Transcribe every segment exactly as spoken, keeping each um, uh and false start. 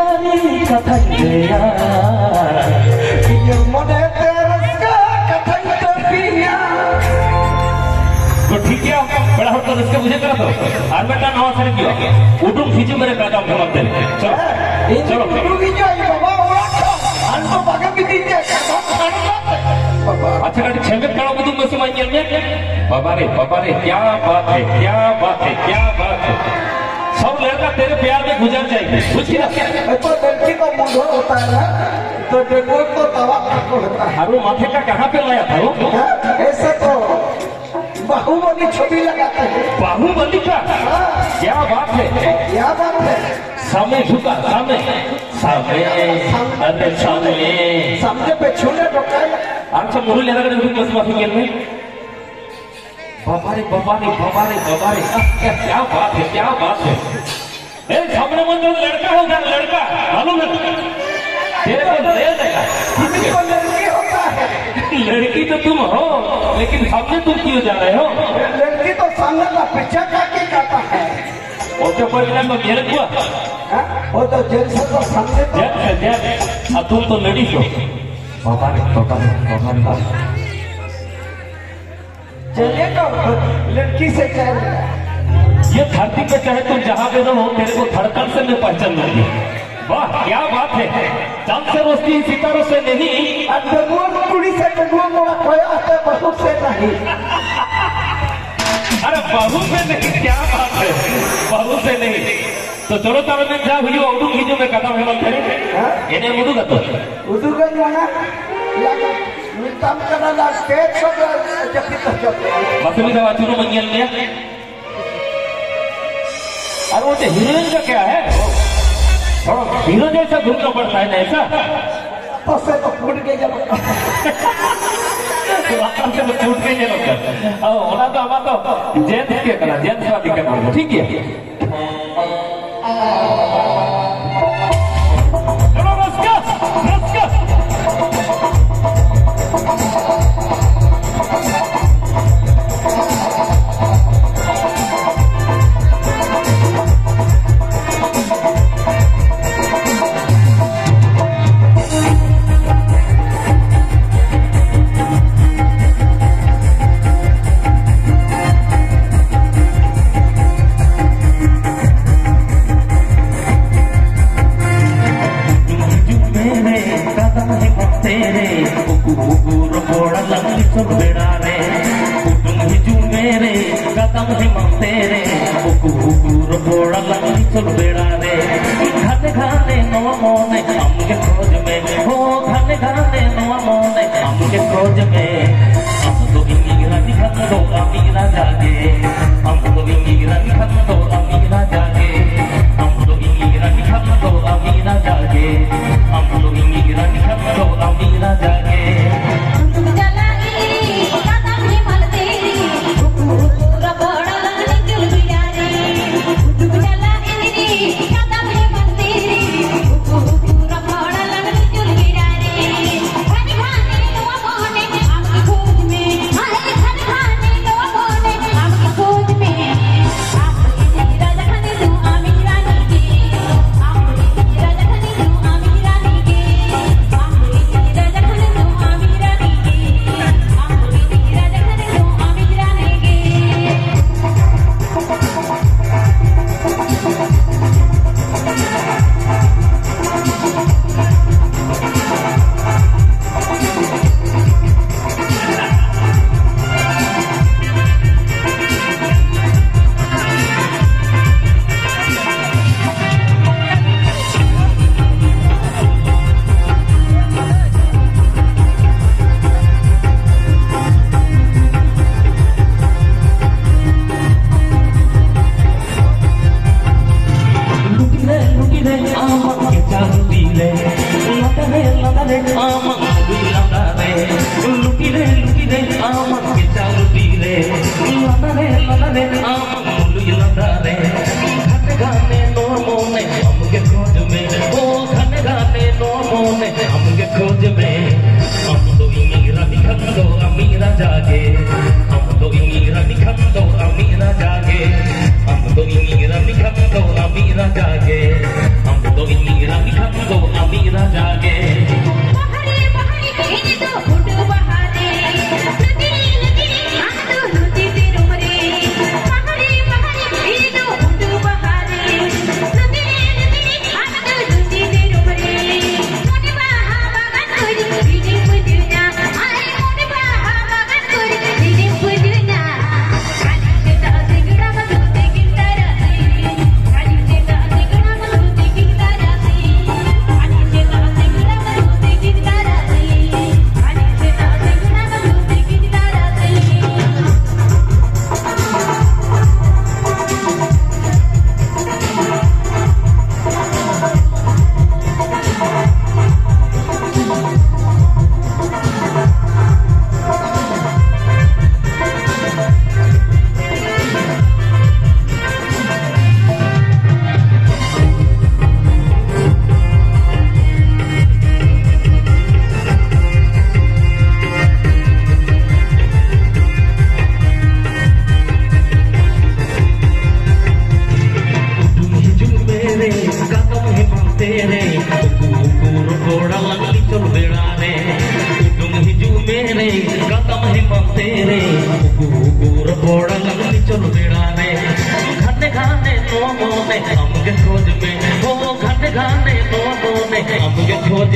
ᱠᱟᱛᱷᱟᱧ ᱞᱟᱹᱭᱟ, ᱤᱧᱟᱹᱜ ᱢᱚᱱᱮ ᱛᱮ ᱨᱟᱹᱥᱠᱟᱹ ᱠᱟᱛᱷᱟᱧ ᱛᱟᱹᱯᱤᱭᱟ᱾ ᱛᱚ ᱴᱷᱤᱠ ᱜᱮᱭᱟ, ᱯᱮᱲᱟ ᱦᱚᱲ ᱠᱚ ᱨᱟᱹᱥᱠᱟᱹ ᱵᱩᱡᱷᱟᱹᱜ ᱠᱟᱱᱟ ᱛᱚ? ᱟᱨ ᱢᱤᱫᱴᱟᱝ ᱱᱟᱣᱟ ᱥᱮᱨᱮᱧ ᱦᱩᱭᱩᱜᱼᱟ, ᱩᱰᱩᱠ ᱦᱤᱡᱩᱜ ᱢᱮ ᱨᱮ ᱠᱟᱫᱟᱢ ᱦᱚᱨᱚᱜ ᱛᱮ᱾ ᱪᱚᱞᱚ, ᱤᱧ ᱪᱚᱞᱚ᱾ ᱩᱰᱩᱠ ᱦᱤᱡᱩᱜᱼᱟ, ᱤᱧ ᱵᱟᱵᱟ ᱚᱲᱟᱜ ᱠᱷᱚᱱ᱾ ᱟᱨ ᱛᱚ ᱵᱟᱜᱮ ᱢᱤᱫ ᱫᱤᱱ ᱛᱮ ᱠᱟᱫᱟᱢ ᱦᱚᱨᱚᱜ ᱛᱮ᱾ ᱵᱟᱵᱟ᱾ ᱟᱪᱪᱷᱟ, ᱠᱟᱹᱴᱤᱡ ᱪᱷᱮᱢᱮᱫ ᱠᱟᱲᱚ ᱩᱫᱩᱜ ᱢᱮᱥᱮ ᱢᱟ ᱧᱮᱞ ᱢᱮ᱾ ᱵᱟᱵᱟ ᱨᱮ, ᱵᱟᱵᱟ ᱨᱮ, ᱠᱭᱟ ᱵᱟᱛ ᱦᱮ, ᱠᱭᱟ ᱵᱟᱛ ᱦᱮ, ᱠᱭᱟ ᱵᱟᱛ ᱦᱮ᱾ ᱥᱟᱵ ᱞᱮᱠᱟ ᱛᱮᱨᱮ ᱯᱭᱟᱨ ᱢᱮ ᱜᱩᱡᱟᱨ ᱡᱟᱭᱮᱜᱤ, ᱵᱩᱡᱽ ᱠᱮᱫᱟ? ᱮ ᱛᱚ ᱞᱟᱹᱲᱠᱤ ᱠᱚ ᱢᱩᱰᱷᱟᱹ ᱦᱳᱛᱟ ᱦᱮ ᱱᱟ, ᱛᱚ ᱰᱟᱹᱠᱩᱣᱟᱹ ᱠᱚ ᱛᱟᱣᱟᱜ ᱛᱟᱠᱚ ᱦᱳᱛᱟ ᱦᱮ᱾ ᱟᱨ ᱣᱳ ᱢᱟᱛᱷᱮ ᱠᱟ ᱠᱟᱦᱟᱸ ᱯᱮ ᱞᱟᱭᱟ ᱛᱷᱟ ᱣᱳ? ᱦᱮᱸ, ᱮᱭᱥᱮ ᱛᱚ ᱵᱟᱦᱩᱵᱟᱞᱤ ᱪᱷᱚᱵᱤ ᱞᱟᱜᱟᱛᱮ ᱦᱮ᱾ ᱵᱟᱦᱩᱵᱟᱞᱤ ᱠᱟ? ᱦᱮᱸ᱾ ᱠᱭᱟ ᱵᱟᱛ ᱦᱮ? ᱠᱭᱟ ᱵᱟᱛ ᱦᱮ? ᱥᱟᱢᱱᱮ ᱡᱷᱩᱠᱟ, ᱥᱟᱢᱱᱮ, ᱥᱟᱢᱱᱮ, ᱟᱨᱮ ᱥᱟᱢᱱᱮ᱾ ᱥᱟᱢᱱᱮ ᱯᱮ ᱪᱷᱩᱱᱮ ᱰᱚᱠᱟᱭᱟ᱾ ᱟᱪᱪᱷᱟ, ᱢᱩᱨᱩ ᱞᱮᱫᱟ ᱠᱟᱹᱴᱤᱡ ᱢᱟᱥᱮ ᱢᱟᱥᱮ ᱧᱮᱞ ᱢᱮ᱾ ᱵᱟᱵᱟ ᱨᱮ, ᱵᱟᱵᱟ ᱨᱮ, ᱵᱟᱵᱟ ᱨᱮ, ᱵᱟᱵᱟ ᱨᱮ, ᱟᱦ, ᱠᱭᱟ, ᱠᱭᱟ ᱵᱟᱛ ᱦᱮ, ᱠᱭᱟ ᱵᱟᱛ ᱦᱮ᱾ ए, सामने मत दो, लड़का होगा, लड़का, मालूम है? तेरे को ले लेगा। अभी तो लड़की होता है। लड़की तो तुम हो, लेकिन सामने तुम क्यों जा रहे हो? लड़की तो सामने का पीछा करके जाता है। वो तो कोई ना कोई जेल हुआ। हाँ? वो तो जेल से तो सामने तो जेल से, जेल। अब तुम तो लेडीज हो। बाबा रे, बाबा रे, बाबा रे। चलिए तो लड़की से कह लिया। ये धरती पे चाहे तुम जहां पे रहो, तेरे को धड़कन से मैं पहचान लूंगी। वाह, क्या बात है। चांद से रोशनी, सितारों से नहीं। अब डगुआ कुड़ी से डगुआ मोड़ा खोया है, बहू से नहीं। अरे, बहू से नहीं, क्या बात है, बहू से नहीं। तो चलो, ताहले ᱢᱤᱫ ᱫᱷᱟᱣ ᱦᱩᱭᱩᱜᱼᱟ, ᱩᱰᱩᱠ ᱦᱤᱡᱩᱜ ᱢᱮ, ᱠᱟᱫᱟᱢ ᱦᱮᱢᱟᱞ ᱛᱟᱹᱨᱤ᱾ ᱦᱮᱸ? ᱮᱱᱮᱡ ᱩᱰᱩᱠ ᱟᱛᱚ᱾ ᱩᱫᱩᱜᱟᱹᱧ ᱢᱟᱱᱟ, ᱞᱟᱜᱟ, ᱢᱮᱛᱟᱢ ᱠᱟᱱᱟ ᱞᱟᱝ ᱯᱮ ᱪᱷᱚᱴ ᱡᱟᱹᱯᱤᱫ ᱦᱚᱪᱚ ᱠᱚᱣᱟ᱾ ᱢᱟᱥᱮ ᱢᱤᱫ ᱫᱷᱟᱣ ᱟᱹᱪᱩᱨᱚᱜ ᱢᱮ, ᱧᱮᱞ ᱢᱮᱭᱟ᱾ ᱟᱨ ᱚᱱᱛᱮ ᱦᱤᱨᱳᱭᱤᱱ ᱫᱚ ᱠᱮᱭᱟ ᱦᱮ? ᱛᱷᱚᱲᱟ ᱦᱤᱨᱳ ᱡᱮᱭᱥᱟ ᱜᱷᱩᱢᱱᱟ ᱯᱚᱲᱛᱟ ᱦᱮ ᱱᱟ, ᱮᱭᱥᱟ? ᱯᱟᱥᱮ ᱫᱚ ᱯᱩᱸᱰ ᱜᱮ ᱧᱮᱞᱚᱜ ᱠᱟᱱᱟ᱾ ᱞᱟᱛᱟᱨ ᱥᱮᱫ ᱫᱚ ᱯᱩᱸᱰ ᱜᱮ ᱧᱮᱞᱚᱜ ᱠᱟᱱᱟ᱾ ᱚ, ᱚᱱᱟ ᱫᱚ ᱟᱢᱟᱜ ᱫᱚ ᱡᱮᱱᱥ ᱜᱮ ᱠᱟᱱᱟ, ᱡᱮᱱᱥ ᱵᱟᱫᱤ ᱠᱟᱱᱟ, ᱴᱷᱤᱠ ᱜᱮᱭᱟ? ᱪᱚᱞᱚ ᱨᱟᱹᱥᱠᱟᱹ, ᱨᱟᱹᱥᱠᱟᱹ᱾ ᱨᱮ, ᱩᱠᱩ ᱩᱠᱩ ᱨᱚᱯᱚᱲ ᱟᱞᱟᱝ ᱱᱤᱥᱚᱞ ᱵᱮᱲᱟ ᱨᱮ᱾ ᱠᱩᱴᱩᱢ ᱦᱤᱡᱩᱜ ᱢᱮ ᱨᱮ, ᱠᱟᱛᱟᱢ ᱦᱮᱢᱟᱱᱛᱮ ᱨᱮ᱾ ᱩᱠᱩ ᱩᱠᱩ ᱨᱚᱯᱚᱲ ᱟᱞᱟᱝ ᱱᱤᱥᱚᱞ ᱵᱮᱲᱟ ᱨᱮ᱾ ᱜᱷᱟᱱᱮ ᱜᱷᱟᱱᱮ ᱱᱚᱣᱟ ᱢᱚᱱᱮ ᱟᱢ ᱜᱮ ᱠᱷᱚᱡᱽ ᱢᱮ᱾ ᱦᱳ, ᱜᱷᱟᱱᱮ ᱜᱷᱟᱱᱮ ᱱᱚᱣᱟ ᱢᱚᱱᱮ ᱟᱢ ᱜᱮ ᱠᱷᱚᱡᱽ ᱢᱮ᱾ ᱟᱢ ᱫᱚ ᱤᱧᱤᱡ ᱨᱟᱱᱤ ᱠᱷᱟᱱ ᱫᱚ ᱟᱢᱤᱡ ᱨᱟᱡᱟ ᱜᱮ᱾ ᱟᱢ ᱫᱚ ᱤᱧᱤᱡ ᱨᱟᱱᱤ ᱠᱷᱟᱱ ᱫᱚ ᱟᱢᱤᱡ ᱨᱟᱡᱟ ᱜᱮ᱾ ᱟᱢ ᱫᱚ ᱤᱧᱤᱡ ᱨᱟᱱᱤ ᱠᱷᱟᱱ ᱫᱚ ᱟᱢᱤᱡ ᱨᱟᱡᱟ ᱜᱮ᱾ ᱟᱢ ᱫᱚ ᱤᱧᱤᱡ ᱨᱟᱱᱤ ᱠᱷᱟᱱ ᱫᱚ ᱟᱢᱤᱡ ᱨᱟᱡᱟ ᱜᱮ᱾ ᱩᱰᱩᱠ ᱪᱟᱞᱟᱜ ᱤᱧ ᱠᱟᱫᱟᱢ ᱦᱮᱢᱟᱞ ᱛᱮ, ᱩᱠᱩ ᱩᱠᱩ ᱨᱚᱯᱚᱲ ᱟᱞᱟᱝ ᱱᱤᱡᱩᱞ ᱵᱮᱲᱟ ᱨᱮ᱾ ᱩᱰᱩᱠ ᱪᱟᱞᱟᱜ ᱤᱧ ᱠᱟᱫᱟᱢ ᱦᱮᱢᱟᱞ ᱛᱮ, ᱩᱠᱩ ᱩᱠᱩ ᱨᱚᱯᱚᱲ ᱟᱞᱟᱝ ᱱᱤᱡᱩᱞ ᱵᱮᱲᱟ ᱨᱮ᱾ ᱦᱟᱱᱮ ᱦᱟᱱᱮ ᱱᱚᱣᱟ ᱢᱚᱱᱮ ᱟᱢ ᱜᱮ ᱠᱷᱚᱡᱽ ᱢᱮ, ᱦᱟᱭ ᱦᱟᱱᱮ ᱦᱟᱱᱮ ᱱᱚᱣᱟ ᱢᱚᱱᱮ ᱟᱢ ᱜᱮ ᱠᱷᱚᱡᱽ ᱢᱮ᱾ ᱞᱩᱴᱤ ᱨᱮ, ᱞᱩᱴᱤ ᱨᱮ, ᱟᱢᱟᱜ ᱠᱮᱪᱟ ᱞᱩᱴᱤ ᱨᱮ᱾ ᱞᱟᱸᱫᱟ ᱨᱮ, ᱞᱟᱸᱫᱟ ᱨᱮ, ᱟᱢᱟᱜ ᱞᱩᱴᱤ ᱞᱟᱸᱫᱟ ᱨᱮ᱾ ᱞᱩᱴᱤ ᱨᱮ, ᱞᱩᱴᱤ ᱨᱮ, ᱟᱢᱟᱜ ᱠᱮᱪᱟ ᱞᱩᱴᱤ ᱨᱮ᱾ ᱞᱟᱸᱫᱟ ᱨᱮ, ᱞᱟᱸᱫᱟ ᱨᱮ, ᱟᱢᱟᱜ ᱞᱩᱴᱤ ᱞᱟᱸᱫᱟ ᱨᱮ᱾ ᱜᱷᱟᱱᱮ ᱜᱷᱟᱱᱮ ᱱᱚᱣᱟ ᱢᱚᱱᱮ ᱟᱢ ᱜᱮ ᱠᱷᱚᱡᱽ ᱢᱮ᱾ ᱳ ᱜᱷᱟᱱᱮ ᱜᱷᱟᱱᱮ ᱱᱚᱣᱟ ᱢᱚᱱᱮ ᱟᱢ ᱜᱮ ᱠᱷᱚᱡᱽ ᱢᱮ᱾ ᱟᱢ ᱫᱚ ᱤᱧᱤᱡ ᱨᱟᱱᱤ ᱠᱷᱟᱱ ᱫᱚ ᱟᱢᱤᱡ ᱨᱟᱡᱟ ᱜᱮ᱾ ᱟᱢ ᱫᱚ ᱤᱧᱤᱡ ᱨᱟᱱᱤ ᱠᱷᱟᱱ ᱫᱚ ᱟᱢᱤᱡ ᱨᱟᱡᱟ ᱜᱮ᱾ ᱟᱢ ᱫᱚ ᱤᱧᱤᱡ ᱨᱟᱱᱤ ᱠᱷᱟᱱ ᱫᱚ ᱟᱢᱤᱡ ᱨᱟᱡᱟ ᱜᱮ᱾ ᱟᱢ ᱫᱚ ᱤᱧᱤᱡ ᱨᱟᱱᱤ ᱠᱷᱟᱱ ᱫᱚ ᱟᱢᱤᱡ ᱨᱟᱡᱟ ᱜᱮ᱾ ᱵᱟᱦᱟ ᱨᱮ, ᱵᱟᱦᱟ ᱨᱮ, ᱤᱧ ᱫᱚ ᱯᱷᱩᱴᱟᱹ ᱵᱟᱦᱟ ᱨᱮ᱾ ᱞᱩᱛᱤ ᱨᱮ, ᱞᱩᱛᱤ ᱨᱮ, ᱟᱢ ᱫᱚ ᱞᱩᱛᱤ ᱛᱮᱨᱚᱢ ᱨᱮ᱾ ᱵᱟᱦᱟ ᱨᱮ, ᱵᱟᱦᱟ ᱨᱮ, ᱤᱧ ᱫᱚ ᱯᱷᱩᱴᱟᱹ ᱵᱟᱦᱟ ᱨᱮ᱾ ᱞᱩᱛᱤ ᱨᱮ, ᱞᱩᱛᱤ ᱨᱮ, ᱟᱢ ᱫᱚ ᱞᱩᱛᱤ ᱛᱮᱨᱚᱢ ᱨᱮ᱾ ᱢᱚᱱᱮ ᱵᱟᱦᱟ ᱵᱟᱜᱟᱱ ᱠᱚᱨᱮ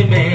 में